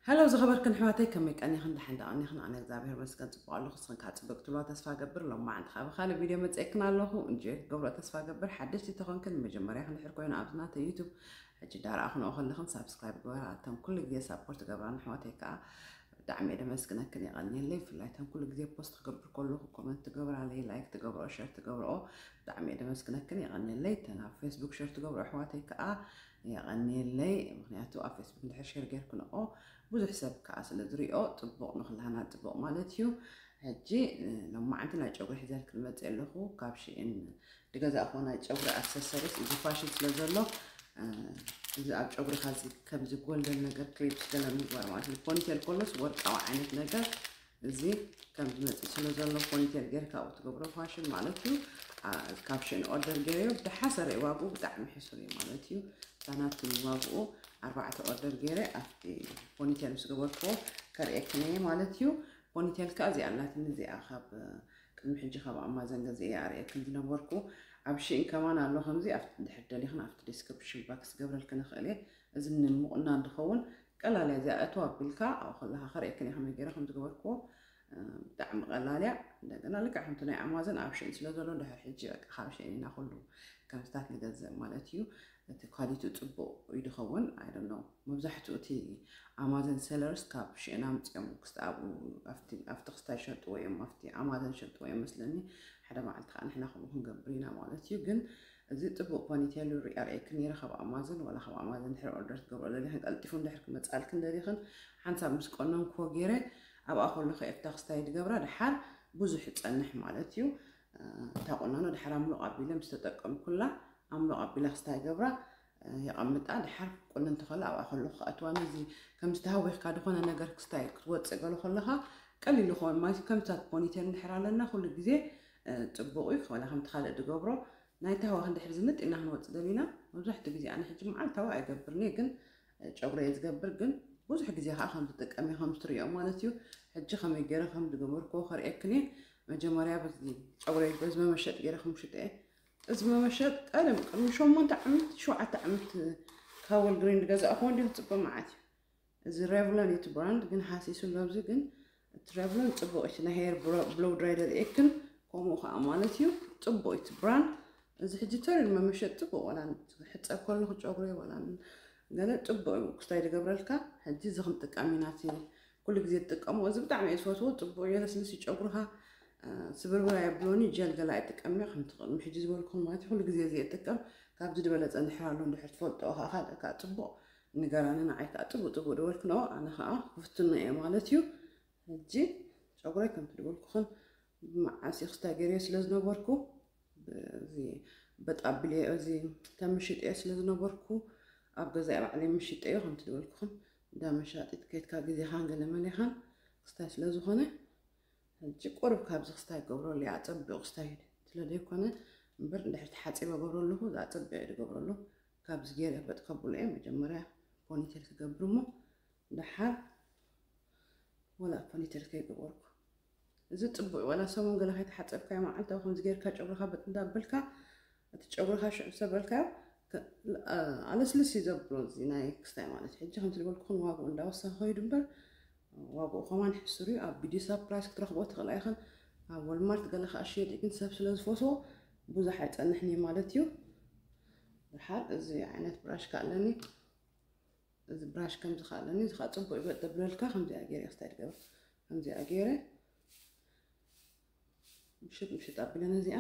ሄሎ ዝኸበርክን ኣሕዋተይ፣ ከመይ ቀኒኽን? ደሓን ዶ ቀኒኽን? ኣነ እግዚኣብሔር ይመስገን ጽቡቕ ኣለኹ። ንስኽን ከኣ ጽብቕ ክትብልዋ ተስፋ እገብር። ሎማዓንቲ ከኣ ብኻልእ ቪድዮ መጺኤክን ኣለኹ። እንጆይ ክትገብርኦ ተስፋ እገብር። ሓደሽቲ ተኾንክን ንመጀመርያኽን ድሕር ኮይኑ ኣብዚ ናተይ ዩቱብ ሕጂ እንዳረኣኽንኦ ከለኽን ሳብስክራይብ ግበራ። እተን ኩሉ ግዜ ሳፖርት ትገብራኒ ኣሕዋተይ ከኣ ብጣዕሚ እየ ደመስግነክን፣ የቐንየለይ። ብፍላይ እተን ኩሉ ግዜ ፖስት ክገብር ከለኹ ኮመንት ትገብራለይ፣ ላይክ ትገብርኦ፣ ሸር ትገብርኦ ብጣዕሚ እየ ደመስግነክን፣ የቐንየለይ። እተን ኣብ ፌስቡክ ሸር ትገብርኦ ኣሕዋተይ ከኣ የቐንየለይ። ምኽንያቱ ኣብ ፌስቡክ እንድሕር ሸር ጌርክንኦ ብዙሕ ሰብ ከኣ ስለ ዝሪኦ ጽቡቕ፣ ንኹላህና ጽቡቕ ማለት እዩ። ሕጂ ሎማዓንቲ ናይ ጨጉሪ ሒዘልክን መጽእ ኣለኹ። ካብ ሽኢን ዝገዛእክዎ ናይ ጨጉሪ ኣክሰሰሪስ፣ እዚ ፋሽን ስለ ዘሎ፣ እ፣ እዚ ኣብ ጨጉርኻ እዚ ከምዚ ጎልደን ነገር ክሊፕስ ገለ ምግባር ማለት እዩ። ፖኒቴል ከሎስ ወርቃዊ ዓይነት ነገር እዚ ከም ዝመጽእ ስለ ዘሎ ፖኒቴል ጌርካ ኣብኡ ትገብሮ ፋሽን ማለት እዩ። አ፣ ካብ ሽን ኦርደር ጌረዮ ብሓሰረ ዋግኡ ብጣዕሚ ሕሱር እዩ ማለት እዩ። እታ ናቱ ዋግኡ ኣርባዕተ ኦርደር ጌረ ኣብቲ ፖኒቴል ምስ ገበርክዎ ከርእየክን እየ ማለት እዩ። ፖኒቴል ከኣ እዚኣ ኣላትኒ፣ እዚኣ ካብ ቅድሚ ሕጂ ካብ ኣማዘን ገዚኤ ኣርእየክን ዝነበርኩ። ኣብ ሽን ከማን ኣሎ ከምዚ፣ ኣብቲ ድሕር ደሊኽን ኣብቲ ዲስክሪፕሽን ባክስ ገብረልክን እኽእል እየ። እዚ ንምቑናን ዝኸውን ቀላል እያ እዚኣ። እትው ኣቢልካ ኣብኡ ከለኻ ከርእየክን እየ ከመይ ገይረ ከም ዝገበርክዎ። እ፣ ብጣዕሚ ቀላል እያ። እንደገና ልክዕ ከምቲ ናይ ኣማዘን ኣብ ሽን ስለ ዘሎ ድሕር ሕጂ በቃ ካብ ሽን ኢና ኩሉ ከምስታት ንገዝእ ማለት እዩ። እቲ ኳሊቲኡ ጽቡቕ እዩ ዝኸውን። I don't know፣ መብዛሕትኡ እቲ ኣማዘን ሴለርስ ካብ ሽን ኣምጺኦም ክስተ ኣብኡ ኣብቲ፣ ኣብቲ ክስታይ ሸጥዎ እዮም፣ ኣብቲ ኣማዘን ሸጥዎ እዮም መስለኒ። ሓደ መዓልቲ ከኣ ንሕና ከምኡ ክንገብር ኢና ማለት እዩ። ግን እዚ ጽቡቕ ፖኒቴል እዩ፣ ሪኣ ርእየክን ነይረ ካብ ኣማዘን። ዋላ ካብ ኣማዘን ድሕሪ ኦርደር ትገብሮ ደሊኽን፣ ቀልጢፉ እንድሕር ክመጻልክን ደሊኽን፣ ሓንሳብ ምስ ቀነንክዎ ገይረ ኣብኣ ከለኹ እየ ኣብታ ክስታይ ዝገብራ። ደሓር ብዙሕ ይጸንሕ ማለት እዩ። እ፣ እታ ቁናኖ ደሓር ኣምሎቕ ኣቢለ ምስ ተጠቀምኩላ፣ ኣምሎቕ ኣቢለ ክስታይ ገብራ፣ እ፣ የቐምጣ። ደሓር ቁንንቲ ከላ ኣብኣ ከለኹ ከኣትዋ፣ ነዚ ከም ዝተሃወኽካ ዝኾነ ነገር ክስታይ ክትወጽእ ገለ ከለኻ ቀሊል ይኸውን ማለት እዩ። ከምታት ፖኒቴል እንድሕር ኣለና ኩሉ ግዜ፣ እ፣ ጽቡቕ እዩ። ዋላ ከምቲ ካልእ ዝገብሮ ናይ ተሃዋኽ እንድሕር ዝንጥ ኢልና ክንወጽእ ደሊና፣ መብዛሕትኡ ግዜ ኣነ ሕጂ መዓልታዊ ኣይገብርን እየ፣ ግን፣ እ፣ ጨጉሪ እየ ዝገብር፣ ግን ብዙሕ ግዜ ከኣ ከም ዝጥቀም እየ ከም ትርእዮ ማለት እዩ። ሕጂ ከመይ ገይረ ከም ዝገበርክዎ ከርእየክን እየ። መጀመርያ በዚ ጨጉረይ በዚ መመሸጥ ገይረ ክምሽጦ እየ። እዚ መመሸጥ ቀደም ቅድሚ ሸሞንተ ዓመት፣ ሸውዓተ ዓመት ካብ ወልግሪን ዝገዛእክዎ እንድዩ ዝጽበ መዓት እዩ። እዚ ሬቭሎን እዩ እቲ ብራንድ፣ ግን ሃሲሱ ኣሎ። ኣብዚ ግን እቲ ሬቭሎን ጽቡቕ እዩ። እቲ ናይ ሄር ብሎ-፣ ብሎው ድራይ ደርእየክን ከምኡ ከኣ ማለት እዩ። ጽቡቕ እዩ እቲ ብራንድ። እዚ ሕጂ ተሪር መመሸጥ ጽቡቕ፣ ዋላ ሕጸብ ከለኹ ጨጉሪ ዋላ ገለ ጽቡቕ እዩ ክስታይ ዝገብረልካ። ሕጂ እዚ ክንጥቀም ኢና፣ እቲ ኩሉ ግዜ ትጥቀሞ። እዚ ብጣዕሚ እየ ዝፈትዎ፣ ጽቡቕ እዩ፣ ለስልስ እዩ ጨጉርኻ። እ፣ ስብርብር ኣየብሎኒ፣ ጀል ገለ ኣይጥቀምኒ፣ ከምቲ ቅድሚ ሕጂ ዝበልኩኹም ማለት እዩ። ኩሉ ግዜ እዚ እየ እጥቀም። ካብዚ ዝበለጸ እንድሕር ኣሎ፣ እንድሕር ትፈልጦ ከኣ ካልእ ከኣ ጽቡቕ ንገራኒ፣ ንዓይ ከኣ ጽቡቕ ጽቡቕ ዝበልክንኦ፣ ኣነ ከኣ ክፍትኖ እየ ማለት እዩ። ሕጂ ጨጉረይ ከምቲ ዝበልኩኽን መዓስ ክስታይ ገይረዮ ስለ ዝነበርኩ፣ እዚ በጣቢለ፣ እዚ ተምሽጠዮ ስለ ዝነበርኩ፣ ኣብ ገዛይ ባዕለይ ምሽጠዮ፣ ከምቲ ዝበልኩኽን እንዳ መሻጢት ከይድካ ግዜኻን ገለ መሊኻን ክስታይ ስለ ዝኾነ፣ ሕጂ ቁሩብ ካብዚ ክስታይ ክገብሮ ኣለየ፣ ኣጸቢቑ ክስታይ ስለ ዘይኮነ እምበር፣ እንድሕር ተሓጺበ ገብሮ ኣለኹ፣ ኣጸቢቐ እየ ዝገብሮ ኣለኹ። ካብዚ ገይረ ፈጥ ከብሎ እየ፣ መጀመርያ ፖኒቴል ክገብር እሞ፣ ደሓር ወላ ፖኒቴል ከይገበርኩ። እዚ ጽቡቕ እዩ፣ ወላ ሰሙን ገለ ከይተሓጸብካዮ መዓልታዊ ከምዚ ጌርካ ጨጉርኻ በጥ እንዳበልካ፣ እቲ ጨጉርኻ ሽዑ ሰበልካዮ፣ ከ-፣ ኣ-፣ ኣለስልስ እዩ ዘብሎ እዚ ናይ ክስታይ ማለት እዩ። ሕጂ ከምቲ ዝበልኩኹን ዋግኡ እንዳወሰኸ ከይዱ እምበር፣ ዋግኡ ከማን ሕሱር እዩ። ኣብ ቢዲሳ ፕራይስ ክትረኽቦ ትኽእላ ኢኽን። ኣብ ወልማርት ገለ ከኣ ሽየጥ እዩ፣ ግን ሰብ ስለ ዝፈትዎ ብዙሕ ኣይጸንሕን እዩ ማለት እዩ። ደሓር እዚ ዓይነት ብራሽ ከኣ ኣለኒ። እዚ ብራሽ ከምዚ ከኣ ኣለኒ፣ እዚ ከኣ ጽቡቕ ይበጥ ብለልካ። ከምዚኣ ገይረ ክስታይ ድገብር፣ ከምዚኣ ገይረ ምሽጥ ምሽጥ ኣቢለ ነዚኣ።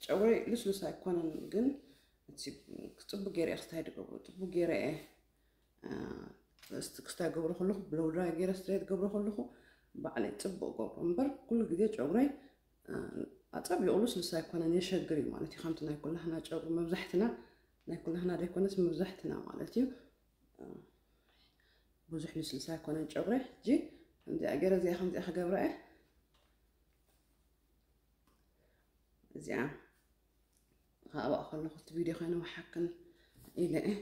ጨጉረይ ልስሉስ ኣይኮነን፣ ግን እቲ ጽቡቅ ገይረ እየ ክስታይ ዝገብሮ። ጽቡቅ ገይረ እየ፣ እ፣ ክስታይ ገብሮ ከለኹ፣ ብሎው ድራይ ገይረ ስትሬት ገብሮ ከለኹ፣ ባዕለይ ጽቡቅ ገብሮ። እምበር ኩሉ ግዜ ጨጉረይ፣ እ፣ ኣጸቢቑ ልስሉስ ኣይኮነን፣ የሸግር እዩ ማለት እዩ። ከምቲ ናይ ኩላህና ጨጉሪ መብዛሕትና፣ ናይ ኩላህና ዘይኮነስ መብዛሕትና ማለት እዩ። እ፣ ብዙሕ ልስሉስ ኣይኮነን ጨጉረይ። ሕጂ ከምዚኣ ገይረ እዚኣ ከምዚኣ ክገብራ እየ። እዚኣ ካብኣ ከለኹ እቲ ቪድዮ ከይነውሓክን ኢለ እየ።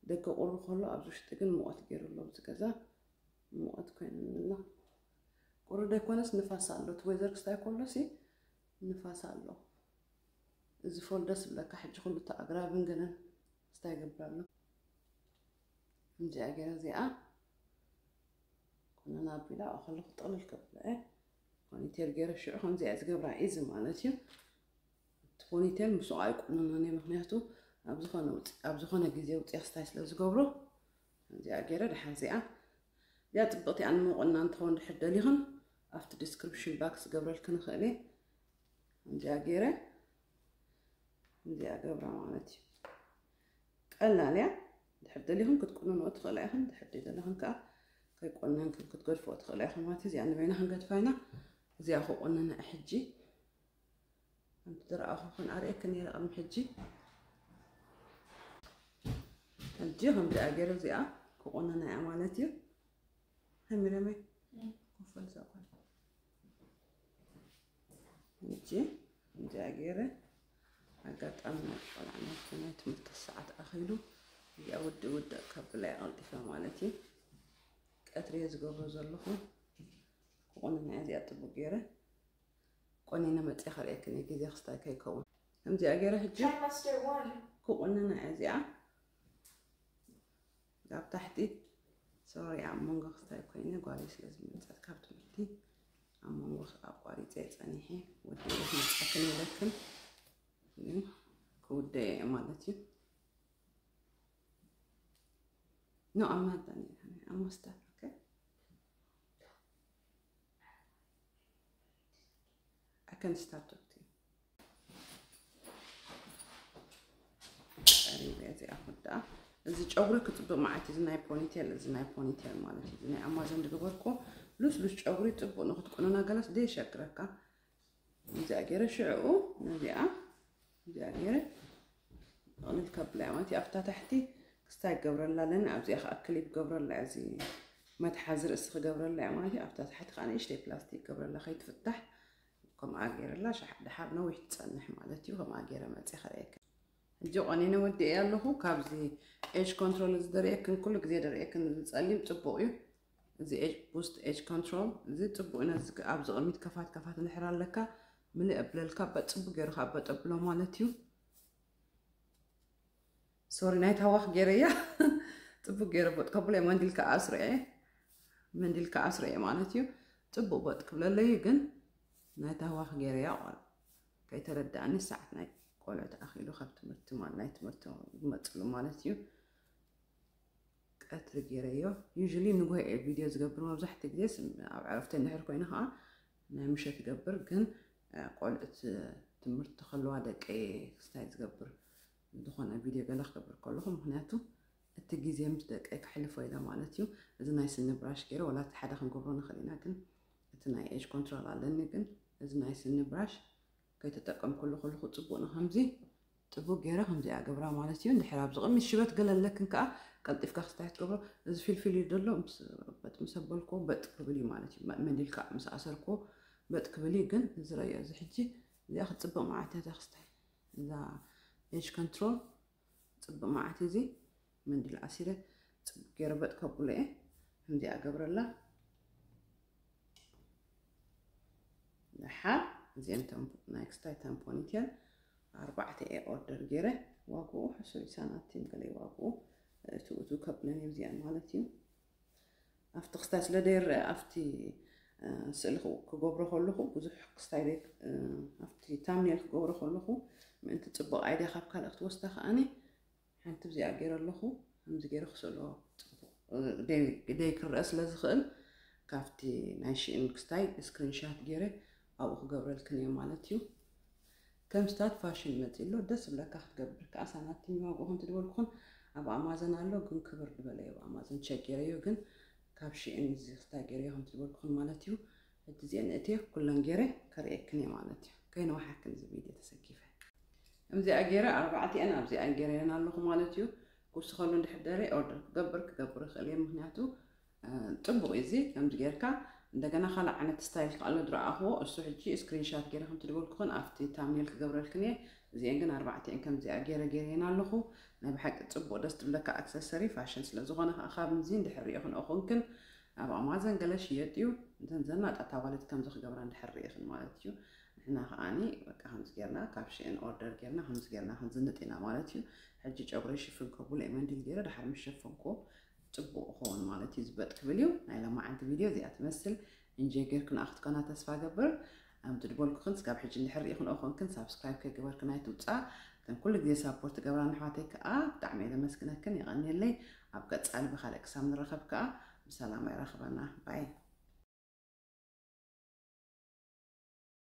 ደገ ቁሪ ከሎ ኣብዚ ውሽጢ ግን ሙቐት ገይሩ ኣሎ፣ ኣብዚ ገዛ ሙቐት ኮይኑ ኣሎ። ቁሪ ደይኮነስ ንፋስ ኣሎ፣ እቲ ወይዘር ክስታይ ከሎሲ ንፋስ ኣሎ። እዚ ፎል ደስ ዝብለካ፣ ሕጂ ኩሉ እቲ ኣግራብን ገለን ክስታይ ይገብር ኣሎ። ከምዚኣ ገይረ እዚኣ ቁንና ኣቢላ ከለኹ ጥቕልል ከብላ እየ። ፖኒቴል ገይረ ሽዑ ከምዚኣ ዝገብራ ኢዚ ማለት እዩ። እቲ ፖኒቴል ምስኡ ኣይቁንኖን እየ፣ ምክንያቱ ኣብ ዝኾነ ውፅ-፣ ኣብ ዝኾነ ግዜ ውፅእ ክስታይ ስለ ዝገብሮ። ከምዚኣ ገይረ ድሓር እዚኣ፣ እዚኣ ፅብቕቲ እያ ንምቑናን። እንትኸውን ድሕር ደሊኽን ኣብቲ ዲስክሪፕሽን ባክስ ገብረልክን እኽእል እየ። ከምዚኣ ገይረ፣ ከምዚኣ ገብራ ማለት እዩ። ቀላል እያ። ድሕር ደሊኽን ክትቁንንኦ ትኽእላ ኢኽን፣ ድሕር ደሊኽን ከዓ ከይቆነንክን ክትገድፍኦ ትኽእላ ኢኽን ማለት እዩ። እዚኣ ንበይና ክንገድፋ ኢና። እዚኣ ክቁንና ሕጂ። ከምቲ ዝረኣኹኽን ኣርእየክን ነይረ ቅድሚ ሕጂ። ሕጂ ከምዚኣ ገይረ እዚኣ ክቁንና እያ ማለት እዩ። ሃይ ሚረመይ፣ ኮፈል ዘቋል። ሕጂ ከምዚኣ ገይረ ኣጋጣሚ ናይ ቆልዓ ናይቲ ናይ ትምህርቲ ሰዓት ኣኺሉ እዚኣ ውድእ ውድእ ከብላ እየ ቀልጢፈ ማለት እዩ። ቀትሪ እየ ዝገብሮ ዘለኹ። ክቑንና እያ እዚኣ ጥቡቅ ገይረ። ቆኒነ መፅየ ከርእየክን እየ፣ ግዜ ክስታይ ከይከውን። ከምዚኣ ገይረ ሕጂ Trimester one. ክቑንና እያ እዚኣ። ኣብ ታሕቲ፣ ሶሪ፣ ኣብ መንጎ ክስታይ ኮይነ ጓለይ ስለ ዝመፀት ካብ ትምህርቲ ኣብ መንጎ ኣቋሪፀ እየ ፀኒሐ። ወዲ ክመፀክን ኢለክን ግን ክውደየ እየ ማለት እዩ። No, I'm not done yet, honey. Almost done, okay? I can start talking. ቀሪበ እዚኣ ክወድኣ። እዚ ጨጉሪ ክፅብቅ መዓት፣ እዚ ናይ ፖኒቴል፣ እዚ ናይ ፖኒቴል ማለት እዩ። እዚ ናይ ኣማዞን ዝገበርኩ ሉስሉስ ጨጉሪ ፅቡቅ ንክትቁንና ገለስ ደየሸግረካ። እዚኣ ገይረ ሽዕኡ ነዚኣ እዚኣ ገይረ ጥቕልል ከብላ እያ ማለት እዩ። ኣብታ ታሕቲ ክስታይ ክገብረላ ኣለኒ፣ ኣብዚኣ ከዓ ክሊፕ ክገብረላ እያ፣ እዚ መትሓዚ ርእሲ ክገብረላ እያ ማለት እዩ። ኣብታ ታሕቲ ከዓ ንእሽተይ ፕላስቲክ ክገብረላ ከይትፍታሕ ከምኣ ገይረላ፣ ሻሕ ድሓር ነዊሕ ትጸንሕ ማለት እዩ። ከምኣ ገይረ መጽየ ከርእየክን። ሕጂ ቆኒነ ወዲኤ ኣለኹ። ካብዚ ኤጅ ኮንትሮል እዚ ደርእየክን፣ ኩሉ ግዜ ደርእየክን፣ እዚ ጸሊም ጽቡቕ እዩ። እዚ ኤጅ፣ ቡስት ኤጅ ኮንትሮል እዚ ጽቡቕ እዩ። ነዚ ኣብዚ ቅድሚት ከፋት ከፋት እንድሕር ኣለካ፣ ምልእ ኣብለልካ፣ በጽቡቕ ገይሩ ከኣ በጠብሎ ማለት እዩ። ሶሪ፣ ናይ ታዋኽ ገይረያ። ጽቡቕ ገይረ ቦጥ ከብሎ፣ መንዲል ከኣ ኣስርኤ፣ መንዲል ከኣ ኣስርኤ ማለት እዩ። ጽቡቕ ቦጥ ክብለለይ ግን ናይ ታዋኽ ገይረያ። ቆል-፣ ከይተረዳእኒ፣ ሰዓት ናይ ቆልዑ ተኣኺሉ ካብ ትምህርቲ ማ-፣ ናይ ትምህርቲ ዝመጽሉ ማለት እዩ። ቀትሪ ገይረዮ። ዩዥሊ ንግሆ እየ ቪድዮ ዝገብር፣ መብዛሕትኡ ግዜ ስም-፣ ኣብ ዕረፍቲ እንድሕር ኮይነ ከዓ ናይ ምሸት ይገብር። ግን፣ እ፣ ቆልዑት ትምህርቲ ከለዋ ደቀየ ክስታይ ዝገብር ዝኾነ ቪድዮ ገለ ክገብር ከለኹ፣ ምኽንያቱ እቲ ግዜ ምስ ደቀየ ከሕልፎ ኢለ ማለት እዩ። እዚ ናይ ስኒ ብራሽ ገይረ፣ ዋላ እቲ ሓደ ክንገብሮ ንኽእል ኢና፣ ግን እቲ ናይ ኤጅ ኮንትሮል ኣለኒ፣ ግን እዚ ናይ ስኒ ብራሽ ከይተጠቀምኩሉ ከለኹ ጽቡቕ ንኸምዚ ጽቡቕ ገይረ ከምዚኣ ገብራ ማለት እዩ። እንድሕር ኣብዚ ቅድሚት ሽበት ገለ ኣለክን ከኣ ቀልጢፍካ ክስታይ ትገብሮ። እዚ ፊልፊል እዩ ዘሎ፣ ምስ፣ በጥ ምስ ኣበልኩ በጥ ክብል እዩ ማለት እዩ። መ-፣ መንዲል ከኣ ምስ ኣሰርኩ በጥ ክብል እዩ። ግን እዚ ረእዮ፣ እዚ ሕጂ እዚኣ ክትጽብቕ መዓት እያ እዛ ክስታይ። እዛ ኤጅ ኮንትሮል ጽብቕ መዓት፣ እዚ መንዲል ኣሲረ ጽቡቕ ገይረ በጥ ከብሎ እየ። ከምዚኣ ገብረላ። ደሓር እዚአን ተምፖ-፣ ናይ ክስታይ ተምፖኒቴል ኣርባዕተ እየ ኦርደር ገይረ። ዋግኡ ሕሱር እዩ፣ ሳናቲም ገለ እዩ ዋግኡ። እቱ፣ እቱ ከብለን እዩ እዚአን ማለት እዩ። ኣብቲ ክስታይ ስለ ደይረአ፣ ኣብቲ፣ እ፣ ስእሊ ክው-፣ ክገብሮ ከለኹ ብዙሕ ክስታይ ደይ-፣ እ፣ ኣብቲ ታምኔል ክገብሮ ከለኹ ምእንቲ ጽቡቕ ኣይድያ ካብ ካልእ ክትወስዳ ከኣኒ ሓንቲ እዚኣ ገይረ ኣለኹ። ከምዚ ገይረ ክስእሎ ጽቡቕ፣ እ፣ ደይ-፣ ደይ ክረአ ስለ ዝኽእል ካብቲ ናይ ሺን ክስታይ ስክሪንሻት ገይረ ኣብኡ ክገብረልክን እየ ማለት እዩ። ከም ስታት ፋሽን መጺእ ኣሎ፣ ደስ ዝብለካ ክትገብር። ከኣ ሳናቲም ዋግኡ ከምቲ ዝበልኩኹን ኣብ ኣማዘን ኣሎ፣ ግን ክብር ዝበለ እዩ። ኣብ ኣማዘን ቸክ ገይረዮ፣ ግን ካብ ሺን እዚ ክስታይ ገይረዮ ከምቲ ዝበልኩኹን ማለት እዩ። ሕጂ እዚአን እትየ ኩለን ገይረ ከርእየክን እየ ማለት እዩ። ከይነውሓክን እዚ ቪድዮ ተሰኪፈ። ከምዚኣ ገይረ ኣርባዕቲአን ኣብዚኣ ገይረየን ኣለኹ ማለት እዩ። ክውስኸሉ እንድሕር ደልየ ኦርደር ክገብር፣ ክገብር ይኽእል እየ፣ ምኽንያቱ፣ እ፣ ጽቡቕ እዩ እዚ። ከምዚ ጌርካ እንደገና ካልእ ዓይነት ስታይል ከኣ ኣሎ ዝረኣኽዎ፣ እሱ ሕጂ ስክሪንሻት ገይረ ከምቲ ዝበልኩኽን ኣብቲ ታምኔል ክገብረልክን እየ። እዚአን ግን ኣርባዕቲአን ከምዚኣ ገይረ ገይረየን ኣለኹ። ናይ ብሓቂ ጽቡቕ ደስ ትብለካ ኣክሰሰሪ ፋሽን ስለ ዝኾነ ከኣ ካብዚ እንድሕር ርኢኽንኦ ኮንክን ኣብ ኣማዘን ገለ ሽየጥ እዩ። እተን ዘናጣ ኣዋልድ ከምዚ ክገብራ እንድሕር ርኢኽን ማለት እዩ። ንሕና ከኣኒ በቃ ከምዚ ጌርና ካብ ሺን ኦርደር ጌርና ከምዚ ጌርና ክንዝንጥ ኢና ማለት እዩ። ሕጂ ጨጉረይ ሽፍን ከብሎ እየ መንዲል ጌረ፣ ድሓር ምስ ሸፈንኩ ጽቡቕ ክኸውን ማለት እዩ ዝበጥ ክብል እዩ። ናይ ሎማዓንቲ ቪድዮ እዚኣ ትመስል። እንጀይ ጌርክን ኣኽትኮና ተስፋ ገብር። ኣምቲ ድበልኩክን ስጋብ ሕጂ እንድሕር ርኢኽን ኦኾንክን ሳብስክራይብ ከይገበርክን ኣይትውፃ። እተን ኩሉ ግዜ ሳፖርት ገብራን ኣሕዋተይ ከዓ ብጣዕሚ እየ ዘመስግነክን። የቐንየለይ። ኣብ ቀፃሊ ብካልእ ክሳብ ንረኸብ ከዓ ብሰላም ኣይራኽበና ባይ።